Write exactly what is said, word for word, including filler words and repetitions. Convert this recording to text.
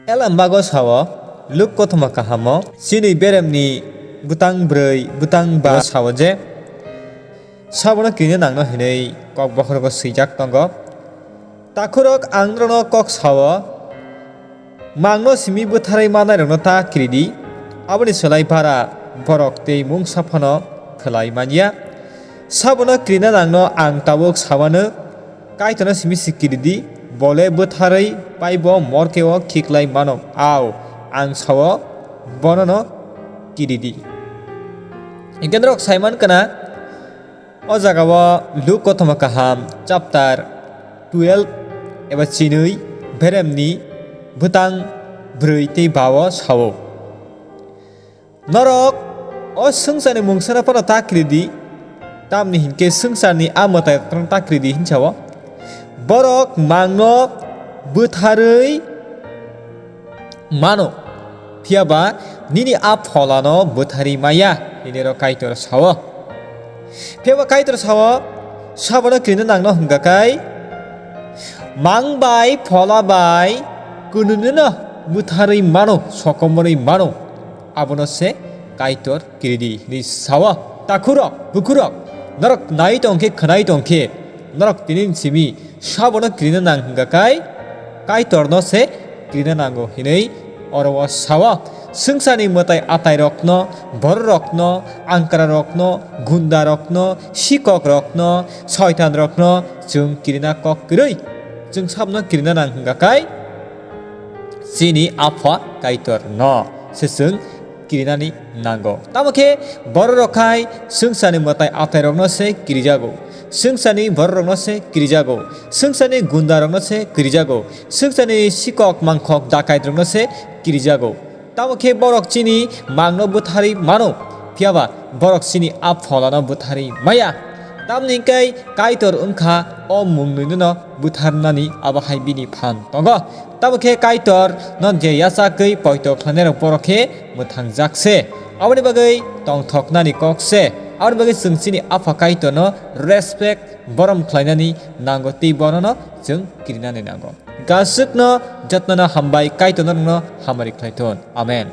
Elam bago sao, Luk kothoma kahamo, chini beremni bwtang brwi, bwtang ba sao je, sabono kirina nangno hinwi kok bokhorogo swijak tongo. Takhurok ang norokno kok sao, mangno simi bwtharwi manairokno ta kiridi, aboni swlai bara borok tei mungsa phano khlai manya. Sabono kirina nangno ang tabuk samano, Kaitorno simi se kiridi, bole bwtharwi paibo morkeo khiklai mano. Ao, ang sao, bonono kiridi. Hingke norok sai mankha na, o jagao Luk kothoma kaham chapter twelve eba chinwi beremni bwtang brwi tei bao sao. Norok o swngcharni mungsano phano ta kiridi, tamni hinkhe swngcharni a mwtai ta kiridi hinsao. Borok mangno bwtharwi mano, phiyaba nini a pholano bwtharwi maya, hinwi ro Kaitor sao. Phiyaba Kaitor sao, sabono kirina nangno hwnkha khe, mang bai phola bai kwnwino bwtharwi mano, sokomorwi mano, abono se Kaitor kiridi hinwi sao. Takhurok, bukhurok, norok nai tongkhe, khwnai tongkhe, norok tini simi sabono kirina nang hwnkha khe, Kaitorno se kirina nango hinwi oro o sao. Swngcharni mwtai atairokno, bororokno, angkrarokno, gundarokno, sikokrokno, soitanrokno chwng kirina kok kwrwi. Chwng sabono kirina nang hwnkha khe, chini Apha Kaitorno se chwng kirinani nango. Tamo khe bororok khai swngcharni mwtai atairokno se kirijago, swngcharni bororokno se kirijago, swngcharni gundarokno se kirijago, swngcharni sikok mangkhok dakaitrokno se kirijago. Tamo khe borok chini mangno bwtharwi mano, phiyaba borok chini a pholano bwtharwi maya. Tamni hwnkhe Kaitor wngkha o mungnoino bwtharnani, abo hai bini phan tongo. Tamo khe Kaitor no je yachakgwi poito khlainairok borok khe mwthangjak se. Aboni bagwi tongthoknani kok se. Aboni bagwi chwng chini Apha Kaitorno respect, borom khlainani nango tei bonono chwng kirinani nango. Gaswkno jotnono hambai, Kaitor norokno hamari khlai thun. Amen.